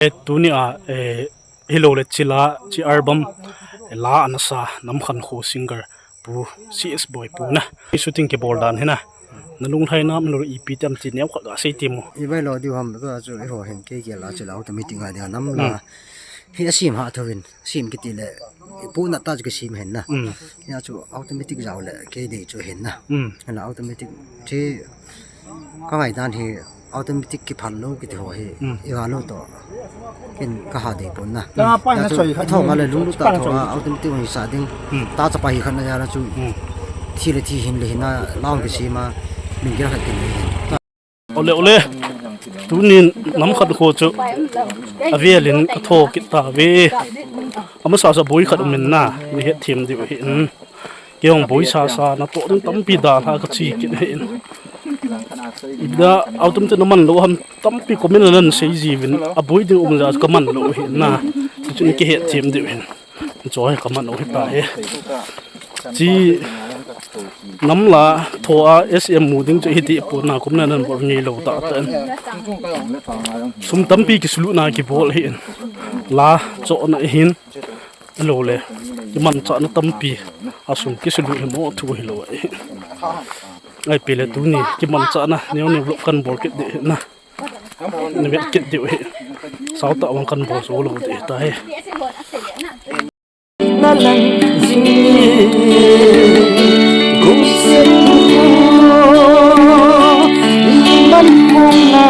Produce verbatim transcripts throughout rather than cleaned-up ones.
Eh, tuni a, eh, hilou le chila, chi album, eh, la ana sa, Namkhankho singer, Pu C S Boi Pu na. Shooting kibol dan hi na. Na lunglhai nam lo ipi tam ti neo khat ga sei ti mo. I vai lo diu ham ka chu i ho hin kei kei la chila automatic ngai dia nam la. Hmm. Hi a sim ha thovin, sim kiti le, pu na ta chu kisim hin na. Hmm. Hi a chu automatic jau le, kei dei chu hin na. Hmm. Hi la automatic thi Ka ngai dan hi automatic kiphal lou kiti ho hi, hmm, i va lou to. Ken ka ha dei pon na. La pa na. Ya chu choi khat tho ni. Nga le lunglut ta pa na tho choi. A automatic hung sa ding. Hmm. Ta chapa hi khat na ya la chu. Hmm. Thi le thi hin le hin na la hung kisima min kira khat kin le hin. Ole, ole. Tunin Namkhankho chu avelin ka tho kit ta ve. Amasa sa boi khat um in na, mi het them diu hin. Kei jong boi sasa na toh ding tampi dalha ka chi kit ahi. Ida automatic na man lou ham tampi comment a nan sei jiuvin, aboi ding um jeh a ka man lou ahi na. Chuchun kihet them diu hin. Choi ka man u hita hi. Chi nam la tho a S M mu ding chu hiti pon na kum na nan bol ngei lou ta ta. Sum tampi kisuluna kibol ahi. La chohna ahin. Lou le, kimanchahna tampi, a sum kisulut hi mo thu hilou ahi. Ai pi le tuni, kimanchahna, neo neo vlog kan bol kit ding na. Na vet kit diu ahi. Sao tah vang kan bol jou lou ding ta hi. Na lang jing ni, gum se tu, man kong na.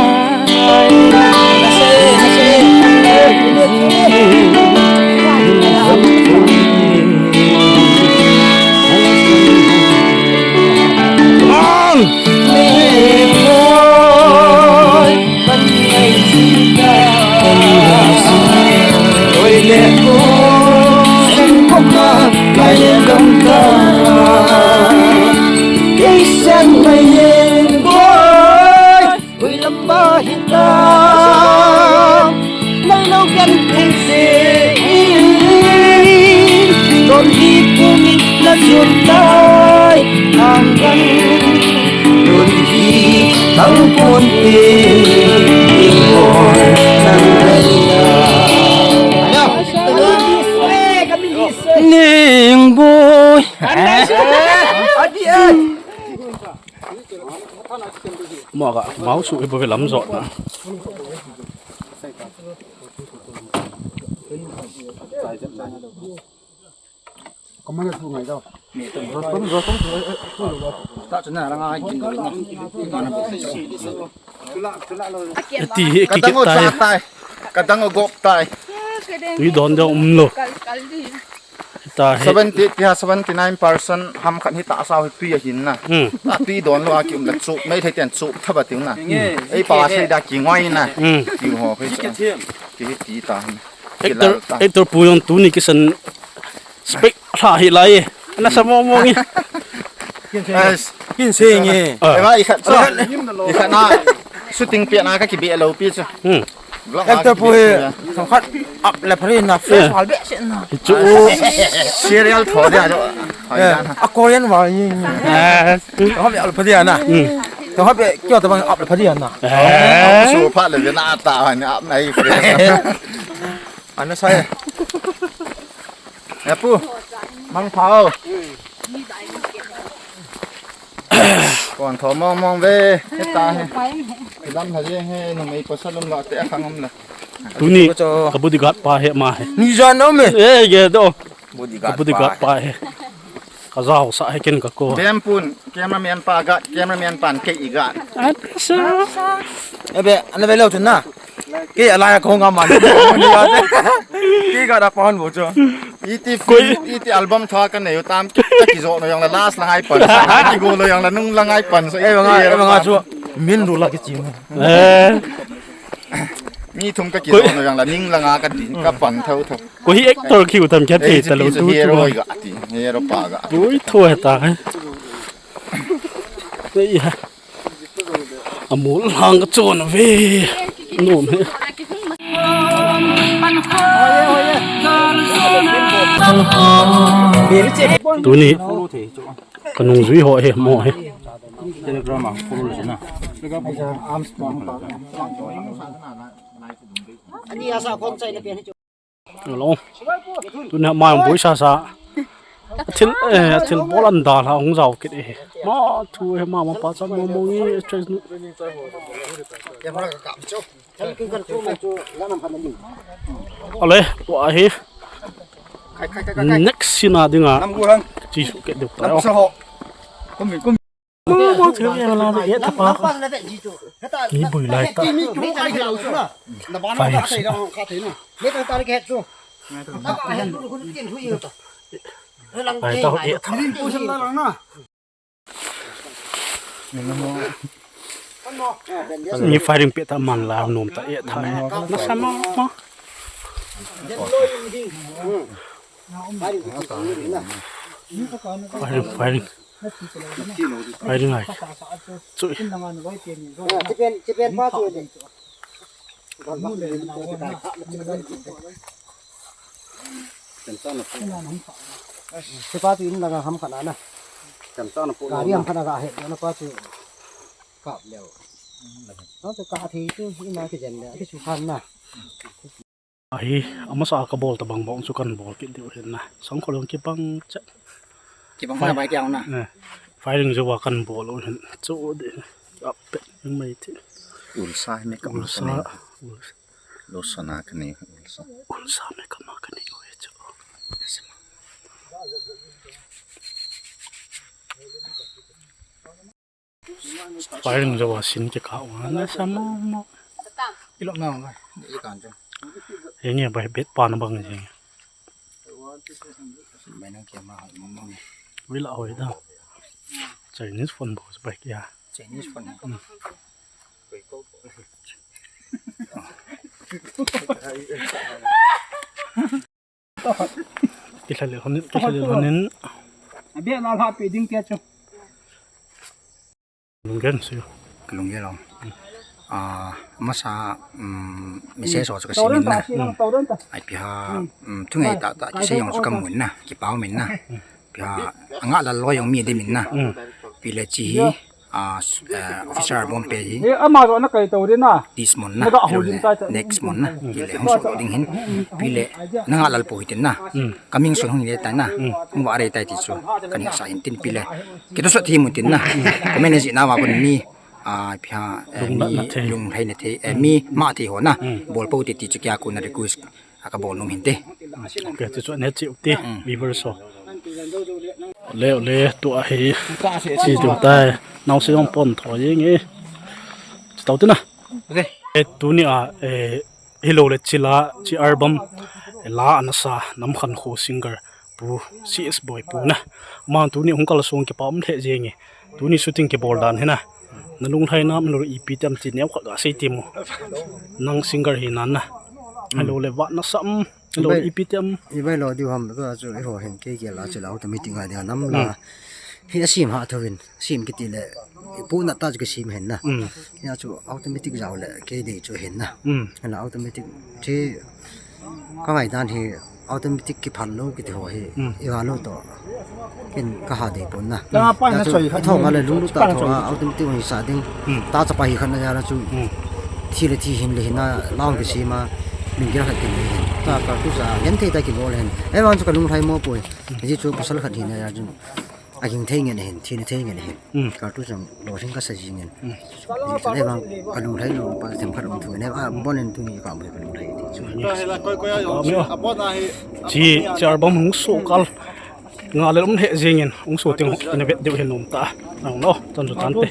Hui lam ba hita, nai lo kan thei se. Don hi pumi na sun tai, ang kan. Don hi thang pon te, i bol nang dai ya. Ning boi. Mo ka, mau su ibu film jot na. Ka man thu ngai dau. Ta chu na ranga kin. Ti hi ki ki tai. Ka dang gop tai. Tui don deu um lo. Ta hi. Seventy, ti ha seventy nine percent ham khat hi ta sao hi tui ahin na. Hmm. Ta tui don lo a ki um la chup, mei thei ten chup thaba tiu na. Hmm. Ei pa sei da ki ngoi na. Hmm. Ki ho ki. Ki hi ti ta. Actor, actor pu jong tuni kisan spec lha hi lai e. Ana sa mong mong e. Yes. Kin se nge. Ah. Eva, i khat chu. I khat na shooting pi na ka kibe lo pi chu. Hmm. Vlog actor pu hi thong khat up le phari na fresh wal be se na. Chu serial tho dia jo. A Korean wal ni. Ah. Thong khat up le phari na. Hmm. Thong khat be kyo ta bang up le phari na. Ah. Su pha le na ta ni up na i fresh. Ana sa e. Ya pu. Mang phao. Kon tho mong mong ve. He ta he. Lam ha je he, numei pasal um la te a khang um la. Tuni ka bodyguard pa he ma he. Ni jan um e. Eh, ge do. Bodyguard pa he. Ka jao sa he ken ka ko. Bem pun, cameraman pa ga, cameraman pan ke i ga. Acha. Ebe, ana ve lo tu na. Ke alai ko nga man. Ke ga da pa hon bo cho. Iti film, iti album tha ka nei u tam, ka kijo no jong la last la ngai pan. Ka kigo lo jong la nung la ngai pan. So, eh, nga, eh, nga chu min ru la ki chi. Eh. Mi thum ka kijo no jong la ning la nga ka din, ka pan thau thau. Ko hi actor kiu tam kya thei ta lo tu tu. Hero ga ti, hero pa ga. Tui tho he ta he. Te ya. Amul hang ka chon ve. Nom he. Tuni ka nungjui ho he mo he. Telegram a follow le na. Ani asa kon chai na pen hi chu. Hello. Tuni ma boi sa sa. Athil, eh, athil bol an da la hung jao kit e. Ma thu he ma ma pa cha mo mo ngi stress nu. Ale, tua hi. Next scene a dinga. Nam gu lang. Chi su ke deu ta. Nam sa ho. Kum kum. Mo mo che ya la de ya ta pa. Ni bui lai ta. Fai su. Ai ta ho ya ta. Ni firing pe ta man la nom ta e tha. Na sa ma ma. Firing, firing. Firing ai. Chui. Sipa tu in langa ham khana na. Gari ham khana ga he na pa tu. Kap leo. Na tu ka thi tu ina ki jen le ki su khan na. Ahi, amasa ka bol ta bang bang chu kan bol kit diu hin na. Sangkhol jong kibang chet. Kibang na bai kiau na. Eh, firing jo wa kan bol u hin. Chu de. Ap pe mai ti. Ulsa hi me ka ma ulsa, ka ne. Ulsa. Ulsa na ka ne, ulsa. Ulsa me ka ma ka ne o chu. Firing jo wa sin ke ka wa na sa mo mo. Ilo na wa. Ye nge bai bet pa na bang ye. Bai na ke ma mo mo. Wi la hoi da. Chinese phone bo bai kya. Chinese phone. Kila le honin, kila le honin. Abi na la pe ding ke chu. Lunggen si. Lunggen lo. Ah, masa, um, message chu ka simin na. Ai pi ha, um, thungai ta ta ki se yong chu ka mun na, ki pau min na. Pi ha, anga la lo yong mi de min na. Pi le chi hi, ah, officer bom pe hi. Ama jo na kai to de na. This month na. Next month na. Ki le hung so ding hin. Pi le, na nga lal po hi tin na. Coming soon hung le ta na. Hung wa re ta ti chu. Ka ni sa hin tin pi le. Kito sa thi mun tin na. Comment ji na wa kun mi. Ah, pi ha, eh, mi lung thei na thei, eh, mi ma thei ho na. Bol po ti ti chu kya ko na request. A ka bol nung hin te. Okay, chu chu ne chi u ti. Viewers ho. Le, le, tu a hi. Chi tu tai. Nau se yong pon tho ye nge. Chi tau ti na. Okay. Eh, tuni a, eh, Hilou le chila, chi album, la ana sa, Namkhankho singer, Pu C S Boi Pu na. Ama tuni hung kal song kipa um lheh jeng e. Tuni shooting kibol dan hi na. Na lunglhai nam lo ipi tem ti neo kha ga sei ti mo. Nang singer hi nan na. Hilou le va na sam, hilou le ipi tem. I bai lo diu ham, tua chu i ho hin kei kei la chila automatic ngai dia nam la. Hi a sim ha thovin. Sim kiti le, pu na ta chu ka sim hen na. Nia chu automatic jao le, kei dei chu hen na. Hena automatic thi ka ngai dan hi automatic ki phan lo kiti ho hi. I ga lo to. Ken ka ha dei pon na. Nia chu a thong a le lunglut ta thong a automatic hung sa ding. Ta chapa hi khan na ja na chu. Thi le thi hin le hin na laung ki sim a. Min kira khat kin le hin. Ta ka tu sa gen thei ta ki bol hen. Ei vang chu ka lunglhai mo poi. Ji chu pasal khat hin na ja chu. A ging thei ngen hin, thi na thei ngen hin. Ka tu chang lo sing ka sa ji ngen. Ji chu le bang ka lunglhai lo pa them khat um thu ngen. A bon en tu ni ka um ka lunglhai ti chu. Chi, chi album hung so kal. Nga le um he ji ngen, hung so ting ina vet deu hin um ta. Nang no, tan chu tan te.